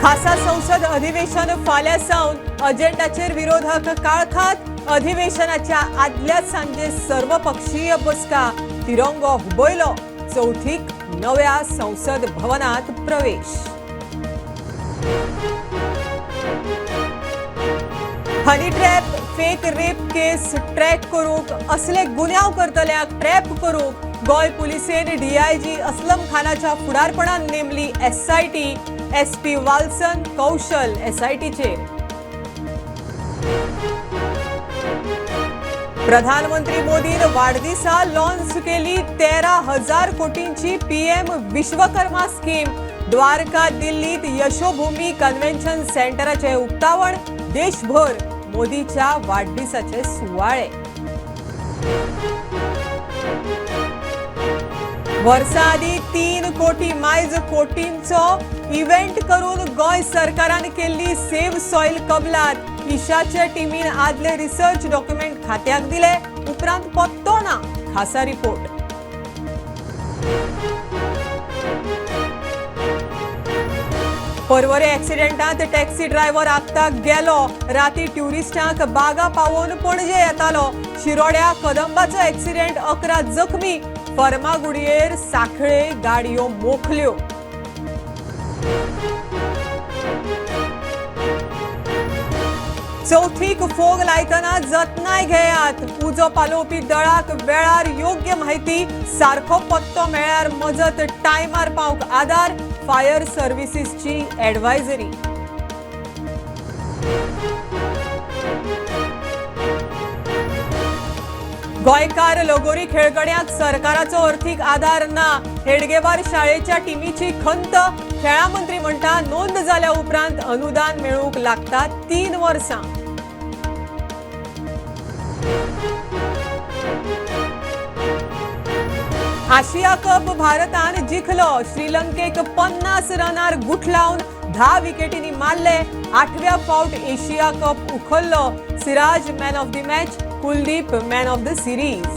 खासा संसद अधिवेशन फाल्यां सावन अजेंडाचेर विरोधक काळखात. अधिवेशनाच्या आदल्या सांजे सर्वपक्षीय बसका. तिरंगो हुबयलो. चवथीक नव्या संसद भवनात प्रवेश. Honey trap, fake rape case track करूंक, असले गुन्यांव करतल्यांक ट्रॅप करूंक गोंय पुलिसेन डीआयजी असलम खानाच्या फुडारपणान नेमली एसआयटी. एसपी वाल्सन कौशल एसआयटीचेर. प्रधानमंत्री मोदीन वाडदिसा लॉन्च केली 13,000 कोटींची पीएम विश्वकर्मा स्कीम. द्वारका दिल्लीत यशोभूमी कन्व्हेन्शन सेंटराचे उक्तावण. देशभर मोदीच्या वाडदिसाचे सुवाळे. वर्सा आदीं 3 कोटी मायज कोटींचो इव्हेंट करून गोंय सरकारान केल्ली सेव्ह सॉयल कबलात. इशाचे टिमीन आदले रिसर्च डॉक्युमेंट खात्याक दिले उपरांत पत्तो ना. खासा रिपोर्ट. पर्वरे ऍक्सिडेंटात टॅक्सी ड्रायव्हर आक्ताक गेलो. राती ट्युरिस्टांक बागा पावोवन पणजे येतालो. शिरोड्या कदंबाचो ऍक्सिडेंट, 11 जखमी. फर्मागुडयेर साखळे गाडयो मोखल्यो. चवथीक फोग लायतना जतनाय घेयात. उजो पालोवपी दळाक वेळार योग्य माहिती, सारको पत्तो मेळ्यार मजत टायमार पावंक आदार. फायर सर्व्हिसीसची ऍडवायझरी. गोंयकार लगोरी खेळगड्यांक सरकाराचो अर्थीक आदार ना. हेडगेवार शाळेच्या टिमीची खंत. खेळां मंत्री म्हणटा नोंद जाल्या उपरांत अनुदान मेळूंक लागता 3 वर्सां. आशिया कप भारतान जिखलो. श्रीलंकेक 50 रनार गुठलावन 10 विकेटींनी मारले. 8व्या फावट एशिया कप उखल्लो. Siraj man of the match, Kuldeep man of the series.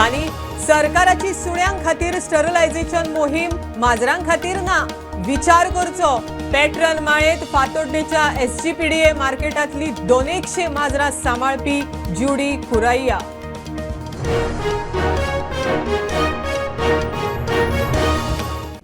आणि सरकाराची सुण्यां खातीर स्टरलायझेशन मोहीम, माजरां खातीर ना. विचार करचो. पेट्रन माळेत फातोड्डेच्या एसजीपीडीए मार्केटातली 200 माजरां सांबाळपी ज्युडी कुरैया.